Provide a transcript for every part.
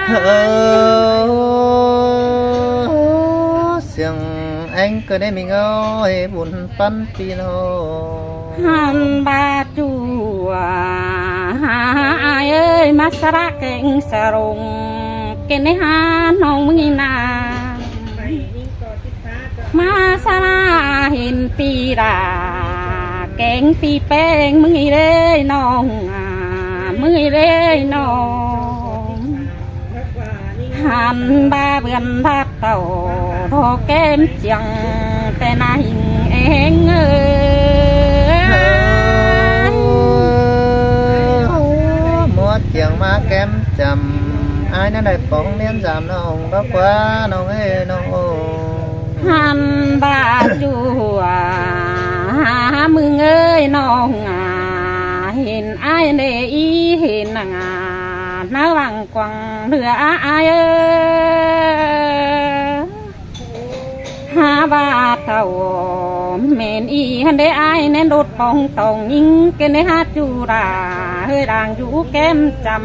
ເອີ ສຽງແອງກໍໄດ້ມີເງິນບຸນປັນພີ່ນ້ອງ ຫັ້ນບາຈູຫາ ອ້າຍເອີຍ ມາສະລະແກງສະລົງ ເກນໃນຫານ້ອງມຶງອີນາ ມາສາເຫັນປີດາ ແກງປີແປ້ງ ມື້ເດ້ນ້ອງ ມື້ເດ້ນ້ອງ ຫັນບາເບືອນບາເຕົ້າ ໂທແກ້ມຈຽງ ແຕ່ນາຫິງແອງເອີຍ ໝົດຈຽງມາແກ້ມຈຳ ອ້າຍນັ້ນໄດ້ປອງນຽນສາມນ້ອງ ດອກວ່ານ້ອງເອີຍນ້ອງໂອ ຫັນບາຈູຫາ ມຶງເອີຍນ້ອງ ເຫັນອ້າຍເດອີ ເຫັນນາງນາວັງກວາງ ເຫຼືອອ້າຍເອີຍ ຫາວ່າເທົ່າແມ່ນອີຫັ້ນເດ ອ້າຍແມ່ນໂດດປ່ອງຕອງຍິງ ເກນໃນຫາຈຸລາ ເຮີດາງຢູ່ແກ້ມຈຳ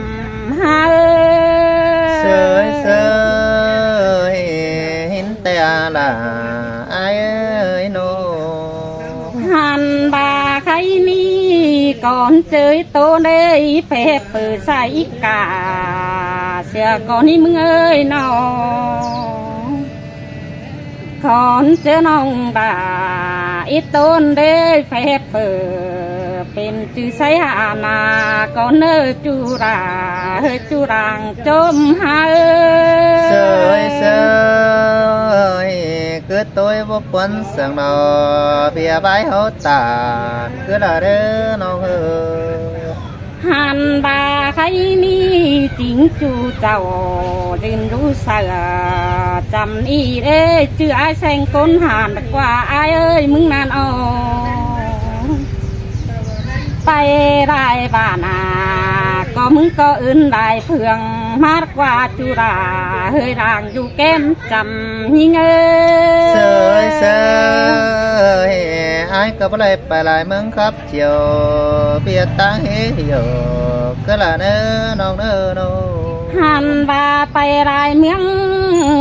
ຫາເອີຍ ເຊີຍເຊີຍ ເຫັນແຕ່ອາລາ ອ້າຍເອີຍນ້ອງ ຫັນບາໄຄນີ້ ກ່ອນເຈີໂຕເດ ແຟບເປີໃສ່ກາ ເສຍກ່ອນນີ້ມຶງເອີຍນ້ອງ ກ່ອນເຈີນ້ອງດາ ອີໂຕນເດ ແຟບເປີ ເປັນຈື່ໃສຫານາ ກ່ອນເນີຈຸລາ ເຮີຍຈຸລາງຈົມຫາເອີຍ ເຊີຍເຊີຍ ເກີດໂຕຍບໍ່ປວນສັງນອ ເບຍບາຍເຮົາຕາ ເກີດລະເດີນ້ອງເອີຍ ຫັນບາໄຄນີ້ຈິງຈູເຈົ້າ ດິນດູເສືອ ຈຳອີເດ ຈື່ອ້າຍແສງກົ້ນຫານກວ່າ ອ້າຍເອີຍ ມຶງນັ້ນອອ ໄປຫຼາຍບ້ານນາ ກໍມຶງກໍອື່ນຫຼາຍເຟືອງ ມາກວ່າຈຸລາ ເຮີຍລາງຢູ່ແກ້ມຈຳຍິງເອີຍ ເຊີຍເຊີຍ ອ້າຍກໍບໍ່ໄດ້ໄປຫຼາຍເມືອງຄັບ ຈຽວ ເບຍຕາເຮໂຍ ກະລະເນີນ້ອງເນີນ້ອງ ຫັນວ່າໄປຫຼາຍເມືອງ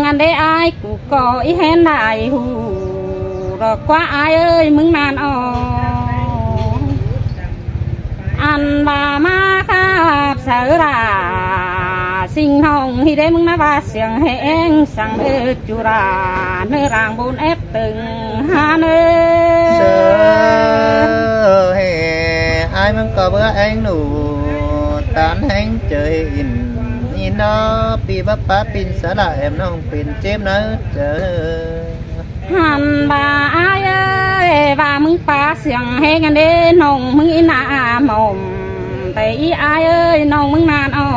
ອັນເດອ້າຍ ກູກໍອີແຮນຫຼາຍຫູ ດອກກວ່າອ້າຍເອີຍ ມຶງນານອອ ອັນວ່າມາຄາບສາລາ ສິງຫ້ອງຮີເດ ມຶງນາວ່າສຽງແຮງ ສັງເອີຈຸລາ ເນີລາງບຸນແອບ ຕຶງຫາເນີ ເຊີເຮ ອ້າຍມັນກໍເບື່ອແອງໜູ ຕານແຮງເຈີຍອິນ ອີນອ ປີບະປາປິ່ນສາລະແອມນ້ອງປິ່ນເຈັບໃນເຈີ ຫັນວ່າອ້າຍເອີຍ ວ່າມຶງປາສຽງແຮງອັນເດ ນ້ອງມຶງອີນາໝອມ ແຕ່ອີອ້າຍເອີຍ ນ້ອງມຶງນານອອ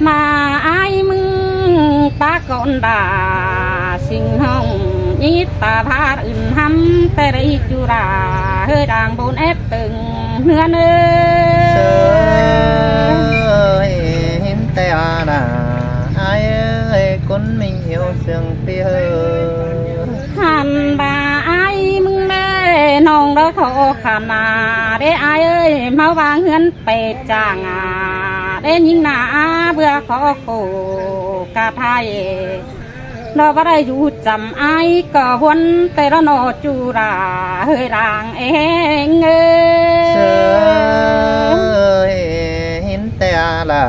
ມາອ້າຍມຶງປາກ່ອນດາ ສິງຫ້ອງອີຕາພາດອື່ນຫຳ ແຕ່ໄດ້ຈຸລາ ເຮີດາງໂບນແອບຕຶງເຮືອນເອີ ເຊີຍ ເຫັນແຕ່ອານາ ອ້າຍເອີຍ ຄົນມິງຫິວເຊື່ອງປີເຮີ ຫັນວ່າອ້າຍມຶງແລ ນ້ອງລະຂໍຂະມາເດອ້າຍເອີຍ ມາວາງເຮືອນ ໄປຈ້າງອາ ໄດ້ຍິງໜ້າອາເບື່ອຂໍໂຄກາໄທ ລະບໍ່ໄດ້ຢູ່ຈຳອ້າຍກໍວົນແຕ່ລະໜໍຈຸລາເຮີຍລາງເອງເອີ ເຊີຍ ເຫັນແຕ່ອາລາ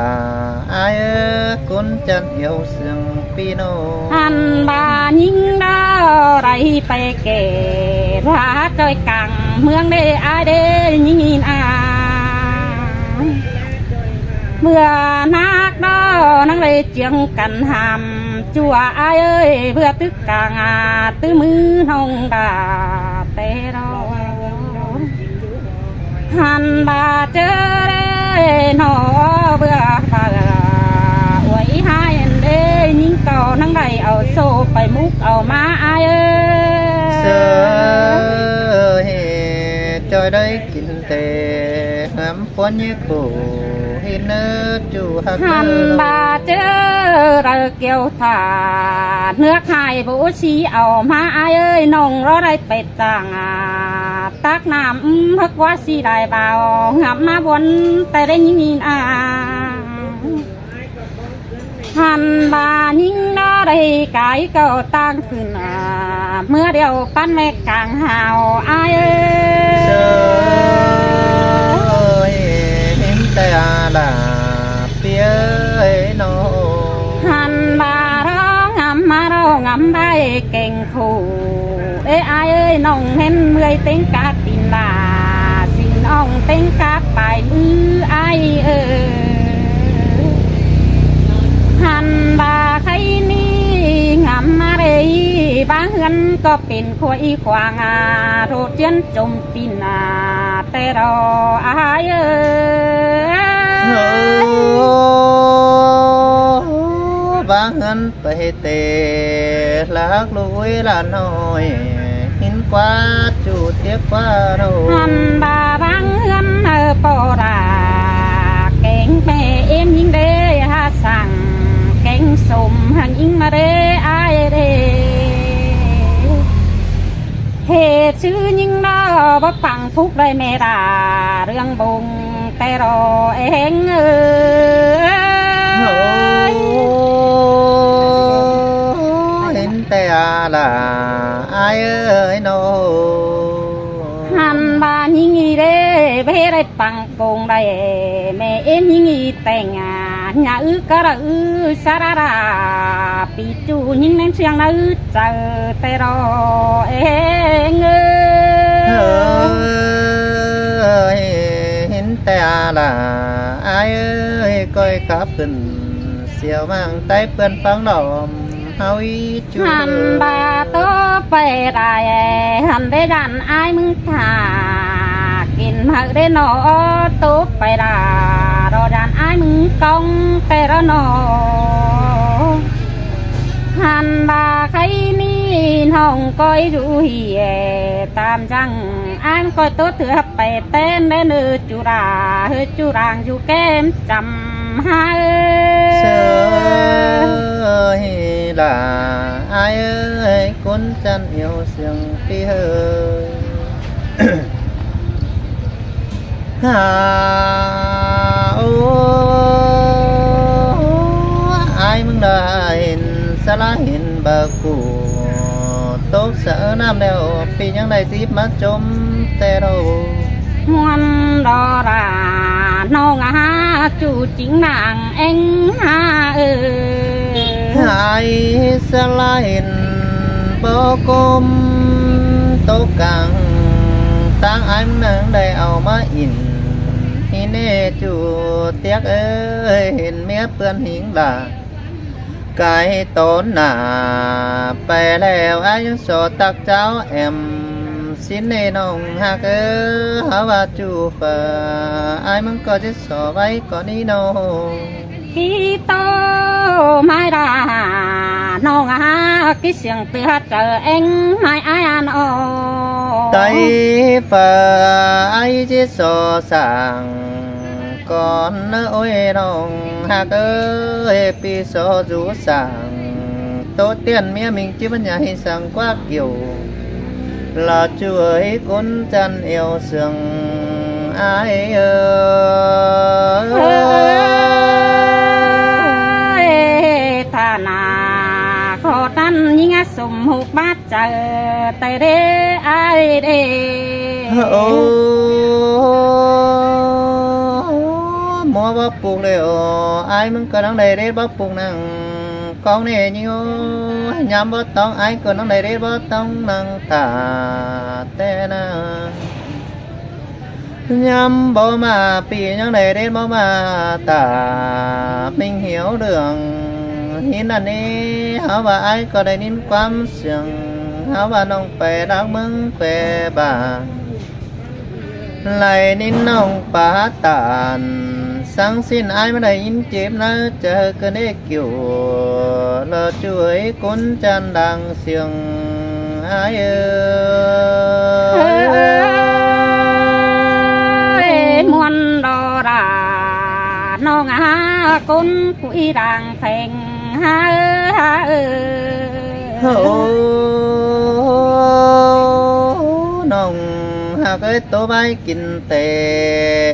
ອ້າຍເອີຍ ຄົນຈັນຫຽວເຊື່ອງ ພີ່ນ້ອງ ອັນວ່າຍິງດາວໄດ້ໄປແກ່ ວ່າຈອຍກາງເມືອງເດ້ ອ້າຍເດ້ຍິງອີນອາ ເມື່ອນັກດາວນັກເລຈຽງກັນຫາມ ຈົວອ້າຍເອີຍ ເພື່ອຕຶກກາງອາ ຕື້ມືນ້ອງດາແຕ່ລອ ຫັນວ່າເຈີເດ້ໜໍ ເບື່ອເບື່ອ ອວຍຫາຍເດ້ ຍິງເກົ່ານັງໄດ້ເອົາໂຊໄປມຸກເອົາມາອ້າຍເອີຍ ເຊີເຮ ຈອຍໄດ້ກິນແຕ່ຫຳ ປອນຍາໂກເຫັນເນີຈູຮັກ ຫັນບາເຈີລະແກ້ວຕາ ເໜືອກຫາຍໂບຊີເອົາມາອ້າຍເອີຍ ນ້ອງລະໄດ້ໄປຕາງ ຕັກນ້ຳເພິກວ່າຊິໄດ້ບ່າວ ຫຍັບມາບ່ອນແຕ່ໄດ້ຍິນອາ ຫັ້ນວ່າຍິງນະໄດ້ກາຍກໍຕ່າງຂຶ້ນ ເມື່ອດຽວປັນແມ່ກາງຫາວອ້າຍເອີຍ ເຊີຍ ເຫັນແຕ່ອາລາ ເປີຍເອີຍນ້ອງ ຫັ້ນວ່າຮ້ອງງາມມາຮ້ອງງາມໄດ້ເກັ່ງ ໂຄເອີຍ ອ້າຍເອີຍ ນ້ອງເຫັນເມື່ອຍເຕັງກາດຕິນລາ ຊິນອອງເຕັງກາດປາຍມືອ້າຍເອີຍ ຫັ້ນວ່າໄຄນີ້ງາມມາເດ ບາງເຮືອນກໍເປັນຄົວອີຂວາງ ໂທດຈຽນຈົມ ປີນາແຕ່ລໍອ້າຍເອີຍ ໂອ້ ບາງເຮືອນໄປແຕ່ລາກລູກເອີຍຫຼານນ້ອຍ ຫີນກວາດຈູດຕຽກກວາດໂອ ຫັ້ນວ່າບາງເຮືອນເອີ ປໍລາແກງແມ່ເອັມຍິງເດ ຫາສັ່ງແກງສົ້ມຫັ້ນຍິງມາເດອ້າຍເດ ເຫດຊື່ຍິງນາບໍ່ປັງ ທຸກໄດ້ແມ່ດາເລື່ອງບົງແຕ່ລໍເອງເອີຍ ໂອ້ ເຫັນແຕ່ອາລາອ້າຍເອີຍນ້ອງ ຫັ້ນວ່າຍິງອີເດ ເບໄດ້ປັງກົງໄດ້ ແມ່ເອັມຍິງອີແຕ່ງ ຍາອຶກະລະອຶສາລາລາ ປີຈູຍິງແນງຊຽງນະ ໃຈແຕ່ລໍເອງເອີຍ ເອີຍ ເຫັນແຕ່ອາລາອ້າຍເອີຍ ກ້ອຍກັບຂຶ້ນ ສຽວມາງໃຕ້ເປື້ອນຟັງດອມເຮົາອີກ ຫັ້ນບາໂຕໄປໄດ້ ຫັ້ນໄດ້ດ້ານອ້າຍມຶງຖ້າ ກິນເຮົາໄດ້ໜໍໂຕໄປລາ ລໍດ້ານອ້າຍມຶງກອງແຕ່ລະໜໍ ຫັ້ນບາໄຄນີ້ນ້ອງກ້ອຍຢູ່ເຮຍ ຕາມຈັ່ງອ້າຍມັນກ້ອຍໂຕເທື່ອໄປແຕ່ນແລະເນີ ຈຸລາເຮີ ຈຸລາງຢູ່ແກ້ມຈຳຫາເອີ ເຊີຍລາອ້າຍເອີຍ ກຸນຈັນເອວສຽງປີເຮີ ຫາ ໂອ້ ອ້າຍມຶງລາເຫັນສາລາເຫັນບາກູ ຕົກສະເອີນ້ຳແລ້ວ ປີຍັງໄດ້ຊິບມາຈົມແຕ່ໂດ ມ່ວນດໍລາ ນ້ອງຫາຈູຈິງນາງເອັງຫາເອີ ອ້າຍສະລາເຫັນບໍ່ກົມ ຕົກກາງຕາງອ້າຍນາງໄດ້ເອົາມາອິນ ອີເນຈູຕຽກເອີຍ ເຫັນເມຍເປື້ອນຫິງລາ ກາຍໂຕນໜ້າໄປແລ້ວ ອາຍຸໂສຕັກເຈົ້າແອມ ຊິນເນນ້ອງຮັກເອີ ເຮົາວ່າຈູເຟີ ອ້າຍມັນກໍຈະສໍໄວ້ກໍນີ້ນ້ອງ ທີ່ໂຕມາຍດາ ນ້ອງຮັກທີ່ສຽງເຕືອເຈີເອັງມາຍອ້າຍອັນໂອ ໄຕເຟີ ອາຍຈິໂສສາງ ກ່ອນເນີໂອ້ຍນ້ອງຮັກເອີຍ ປີໂສຈູສາງ ໂຕຕຽນເມຍມິງຈິບັນຍາໃຫ້ສັງກວາກກິວ ລາຈວຍກຸນຈັນເອວເຊື່ອງອ້າຍເອີ ເອີ ຖານະ ຂໍຕັນຍິງອະສົມຫົກບາດ ເຈີແຕ່ເດອ້າຍເດ ໂອ້ ມົວບໍ່ປຸກເລີຍ ໂອ້ ອ້າຍມຶງກໍນັ່ງໄດ້ເດບໍ່ປຸກນັ່ງກອງເນຍິງໂອ້ ຍາມບໍ່ຕ້ອງ ອ້າຍກໍນັ່ງໄດ້ເດບໍ່ຕ້ອງນັ່ງຕາແຕ່ນາ ຍາມບໍ່ມາປີຍັງໄດ້ເດບໍ່ມາຕາ ມິງຫຽວເລື່ອງຫີນອັນນີ້ ເຮົາວ່າອ້າຍກໍໄດ້ຍິນຄວາມສຽງ ເຮົາວ່ານ້ອງໄປລາກເມືອງແປບາງ ໄລ່ນິນນ້ອງປາຕານ ສັງສິນອ້າຍມາໄດ້ຍິນເຈັບໃນໃຈ ກະເນກິວ ລະຈວຍກຸນຈັນດັງ ສຽງອ້າຍເອີ ເອີ ມ່ວນລໍລາ ນ້ອງຫາຄົນຄຸຍດ່າງແພງ ຫາເອີ ຫາເອີ ໂອ້ ນ້ອງຫາເອີ ໂຕໄວ້ກິນແຕ່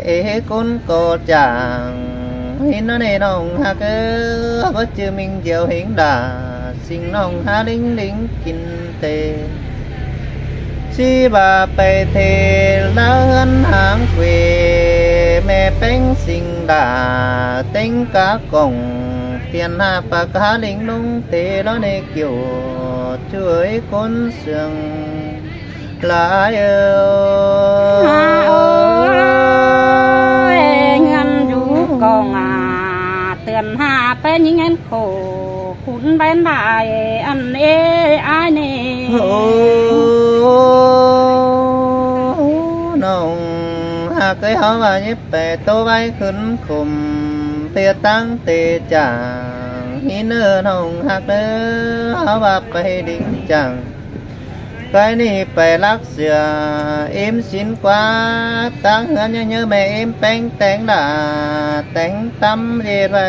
ເອ ຄົນກໍຈາງ ເຫັນເນາະເນນ້ອງຮັກເອີຍ ບໍ່ຈື່ມິ່ງດຽວເຫັງດາ ສິ່ງນ້ອງຫາລິງລິງກິນເຕ ຊິວ່າໄປເທລາເຮືອນຫາງເກວ ແມ່ແປ້ງສິ່ງດາ ເຕັງກາກ່ອງ ປ່ຽນໜ້າປາກຫາລິງລົງເຕລະເນກິວ ຊ່ວຍຄົນເຊື່ອງ ລາຍເອີຍ ຫາໂອ້ຍ ເຮືອນຢູ່ກອງອາ ເຕືອນຫາແປຍິງແອນໂຄ ຄຸນແບນບາຍ ອັນເອອາຍເນ ໂອ້ ນ້ອງຮັກເອີຍ ເຮົາວ່າຍິບແປໂຕໄວ້ຂຶ້ນຄຸມ ເພຍຕັ້ງເຕຈາງ ຮີເນີນ້ອງຮັກເດີ ເຮົາວ່າໄປດິງຈັງ ໄກນີ້ໄປລັກເສືອ ເອັມສິນກວ່າ ຕາງເຮືອນເຍີໆ ແມ່ເອັມແປ້ງແຕງດາ ແຕງຕຳເລດໄວ້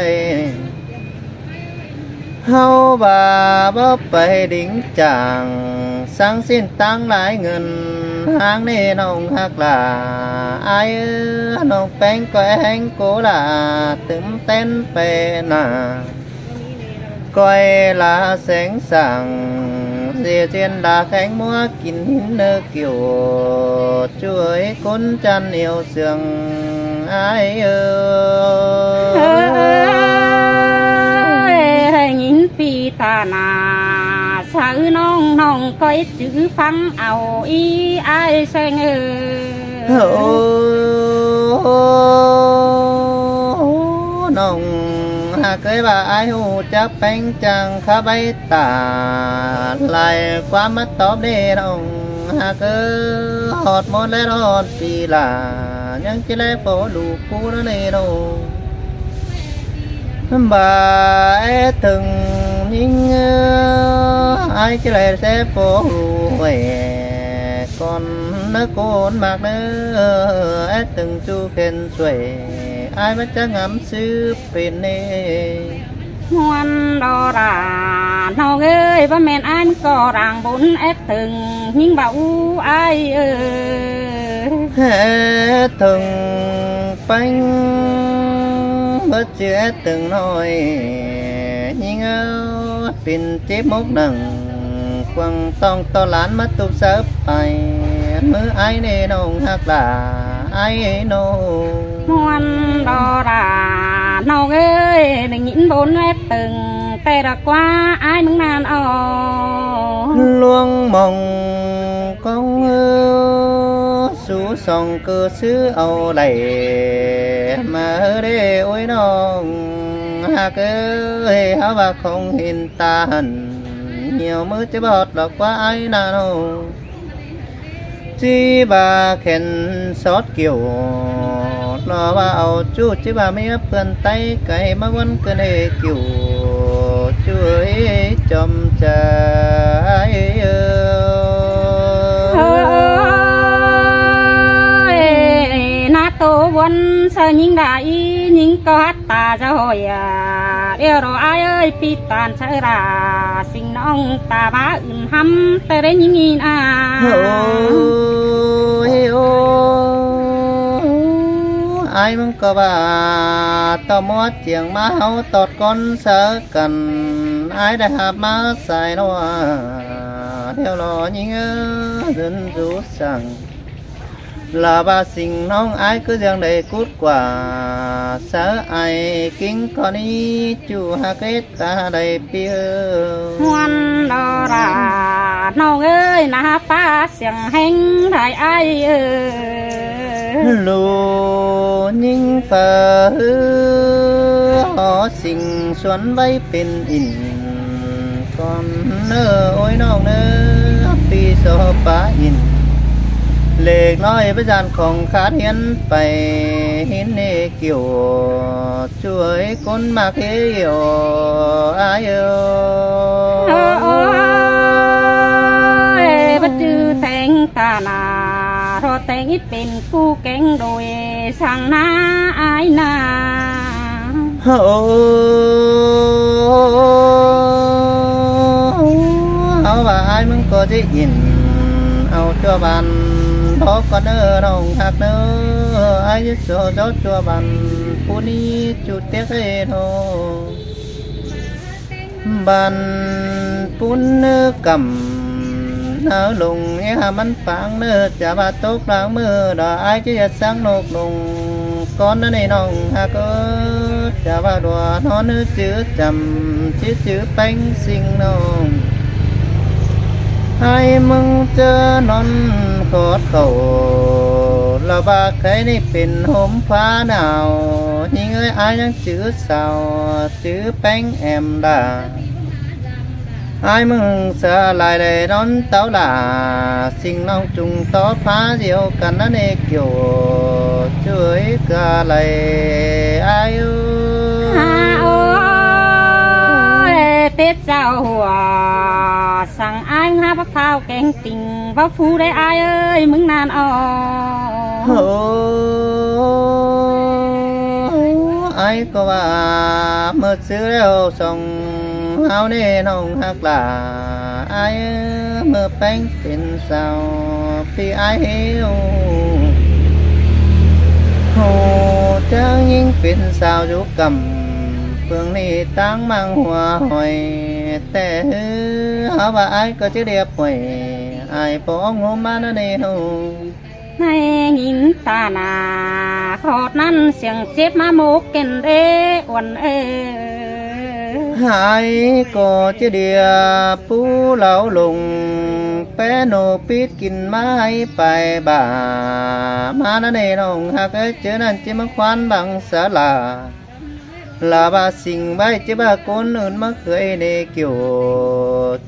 ເຮົາວ່າບໍ່ໄປດິງຈາງ ສັງສິ້ນຕັ້ງຫຼາຍເງິນ ຫາງເນນ້ອງຮັກຫຼາ ອາຍເອີ ນ້ອງແປ້ງກໍແຮງໂກຫຼາ ຕຶມແຕ່ນແປໜ້າ ກ້ອຍລາແສງສັງ ເສຍເຈນດາແຂງມົວກິນຫີນເນີກິວ ຊ່ວຍຄົນຈັນໜຽວເຊື່ອງ ອາຍເອີ ເອີຍ ໄດ້ຍິນປີຕາໜ້າ ສາວນ້ອງ ນ້ອງກ້ອຍຈື່ຟັງເອົາ ອີອາຍແສງເອີ ໂອ້ ນ້ອງຮັກເອີຍ ວ່າອາຍຮູ້ຈັກແປ້ງຈາງຄາໃບຕາ ຫຼາຍຄວາມມາຕອບເດ້ນ້ອງຮັກເອີຍ ຮອດໝົດແລ້ວຮອດປີລາ ຍັງຈະແລໂປລູກກູເນເນໂນ ບາແອເຖິງຍິງເອີຍ ອາຍຈະແລແຊໂປລູກແຫວ ກ່ອນນະໂກນມາກເນີ ແອດຕຶງຈູເຂັນຊ່ວຍ ອາຍມັນຈະງຳສືບເປັນເນ ມ່ວນດອລາ ນ້ອງເອີຍ ບໍ່ແມ່ນອາຍມັນກໍລາງບຸນ ແອດຕຶງຍິງເບົາອາຍເອີຍ ແອດຕຶງ ແປ້ງ ເບິດຈື່ແອດຕຶງນ້ອຍ ຍິງເອີຍ ປິ່ນເຈັບມົກໜັງ ຄວາງຕ້ອງຕໍ່ຫຼານມາຕຸບເສີບໄປ ມືອາຍເນນ້ອງຮັກຫຼາ ອາຍເນ ມ່ວນດອລາ ນ້ອງເອີຍ ໄດ້ຍິນບົນແອດຕຶງ ແຕ່ດອກກວ່າອາຍມຶງນານອອ ຫຼວງມອງກອງເອີ ສູສອງເກີຊື້ເອົາໄຫຼ ມາເດີໂອ້ຍນ້ອງຮັກເອີຍ ເຮົາວ່າຂອງເຫັນຕາຫັ້ນ ຫ່ຽວມືຈະບອດຫຼອກກວ່າອ້າຍນາໂນ ຈີບາແຂນສອດກິວ ລໍວ່າເອົາຈູ້ ຈີບາເມຍເພື່ອນໄຕ້ ໄກມາວັນເກີນເອກິວ ຊ່ວຍຈອມໃຈ ເອີຍ ໜ້າໂຕວັນສະຍິງດາອີ ຍິງກອດຕາຈະຫອຍ ດຽວລໍອ້າຍເອີຍ ປີຕານເຊີລາ ສິງນ້ອງຕາບາອຶນຫຳ ແຕ່ໄດ້ຍິງອີນາ ໂອ້ຍ ໂອ້ ອ້າຍມຶງກໍວ່າ ຕໍ່ມວດຈຽງມາເຮົາຕອດກ່ອນເຊີ ກັນ ອ້າຍໄດ້ຮັບມາສາຍນົວ ດຽວລໍຍິງເອີ ເດີນສູ່ສັງ ລາວວ່າສິງນ້ອງອ້າຍຄືຈັ່ງໃດກຸດກວ່າ ສາວອ້າຍກິງກໍນີ້ ຈູ້ຫາເກດຕາໄດ້ປີເອີ ມ່ວນດອລາ ນ້ອງເອີຍ ໜ້າປາສຽງແຮງໄດ້ອ້າຍເອີ ລູຍິງເຝີ ຫໍສິງຊວນໄວ້ ເປັນອິນກ່ອນເນີ ໂອ້ຍນ້ອງເນີ ປີສອປາອິນ ເລັກນ້ອຍປະຈານຂອງຂາດຮຽນໄປ ຫີນເນກິວ ຊ່ວຍຄົນມາເຄໂອ ອາຍເອີ ໂອ້ຍ ບໍ່ຈື່ແຕງຕາໜ້າ ລໍແຕງອີກເປັນ ກູ່ແກງໂດຍ ສັງນາອາຍນາ ໂອ້ ເຮົາວ່າອາຍມຶງກໍຈະອິນ ເອົາຈົວບານ ພໍກ່ອນເນີນ້ອງຮັກເນີ ອາຍຈະໂຊເຈົ້າຈົວບານ ຜູ້ນີ້ຈຸແຕກເອີໂທ ບ້ານປຸ້ນເນີກຳ ນາວລົງເອຫາມັນປາງເນີ ຈະວ່າຕົກລາງມືດອກ ອ້າຍຈະຢ່າສັງນົກລົງ ກ່ອນນະນີ້ນ້ອງຮັກເອີຍ ຈະວ່າດັວນອນຈື່ຈື່ຈຳ ຈື່ຈື່ແປ້ງສິງນ້ອງ ໃຫ້ມຶງເຈີນອນຂອດເຂົ້າ ລະວ່າໃຄນີ້ເປັນຮົ່ມຟ້າໜາວ ຍິງເອີຍ ອ້າຍຍັງຈື່ສາວ ຈື່ແປ້ງແອມດາ ອ້າຍມຶງສາຫຼາຍແລນອນເຕົາຫຼາ ສິງນ້ອງຈຸງຕໍ່ຟ້າດຽວກັນນະເນກໂຍ ຊ່ວຍກະໄລອ້າຍເອີຍ ຫາໂອຍ ເຕັດເຈົ້າຫົວ ສັ່ງອ້າຍຫາພະທ້າວແກງຕິ່ງ ເວົ້າຟູໄດ້ອ້າຍເອີຍ ມຶງນານອອກ ໂອ້ ອ້າຍກໍວ່າເມື່ອຊື່ແລ້ວສອງ ເຮົາເດ້ນ້ອງຮັກຫຼາ ອ້າຍເອີຍ ເມື່ອແປ້ງເປັນສາວ ທີ່ອ້າຍເຮົວ ຮູ້ຈັກຍິງເປັນສາວຢູ່ກຳ ເບື້ອງນີ້ຕ່າງມັງຫົວຫອຍ ແຕ່ເຮົາວ່າອ້າຍກໍຈະລຽບຫ້ວຍ ອ້າຍປອງໂຮມມານະເນໂນ ໃນຍິນຕາໜ້າ ຂອດນັ້ນສຽງເຈັບມາໝົກເກັນເດ ອວນເອີ ຫາຍກໍຈະເດຍ ປູເຫຼົ່າລົງ ແປໂນປິດກິນມາໃຫ້ໄປບາ ມານະເນນ້ອງຮັກເອີຍ ເຈີນັ້ນຈິມາຄວານບັງສາລາ ລາວາສິງໄວ້ ຈະວ່າຄົນອື່ນມາເຄີຍເນກິວ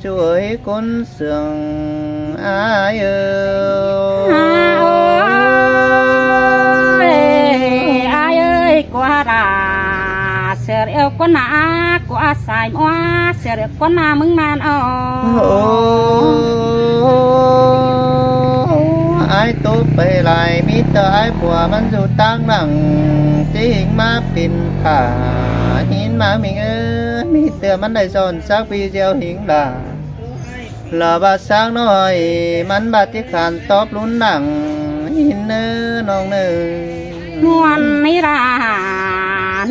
ຊ່ວຍຄົນເຊື່ອງອ້າຍເອີຍ ອ້າຍເອີຍ ກວ່າລາ ເສືອແອວກວ່າໜາ ກວ່າສາຍມວາ ເສືອແອວກວ່າໜາ ມຶງມານອອ ໂອ້ ອ້າຍໂຕໄປຫຼາຍ ມີແຕ່ອ້າຍຜົວມັນຢູ່ຕ່າງຫຼັງ ຈິງມາເປັນຜາ ຫີນມາມິງເອີຍ ມີແຕ່ມັນໄດ້ສອນສັກປີດຽວຫິງຫຼາ ລາວາຊ້າງນ້ອຍ ມັນບາດທີ່ຂານຕອບລຸນຫຼັງ ຫີນເນີນ້ອງເນີ ມ່ວນນີ້ລະ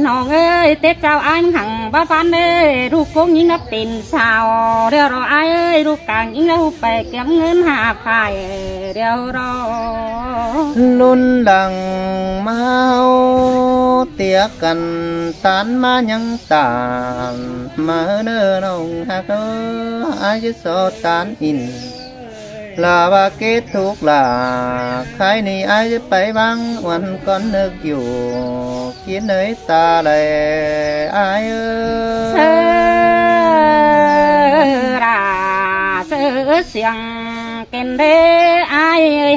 ນ້ອງເອີຍ ເຕັດເຈົ້າອ້າຍມັນຫັງບໍ່ຟັນເດີ ລູກກົງຍິງລະເປັນ ສາວ ດຽວລໍອ້າຍເອີຍ ລູກກາງຍິງລະຫູໄປກຽມເງິນຫາຝ່າຍ ດຽວລໍລຸນດັງມາເຮົາຕຽກກັນ ຕານມາຍັງຕານມາເນີນ້ອງຮັກເອີຍ ອ້າຍຈະຊອດຕານອິນ ລາວາເກດທຸກລາ ໃຄນີ້ອ້າຍຈະໄປວາງ ວັນກ່ອນນຶກຢູ່ ຄິດເນີຍຕາແລອ້າຍເອີຍ ເຊີລາ ເຊີສຽງເກັນເດອ້າຍເອີຍ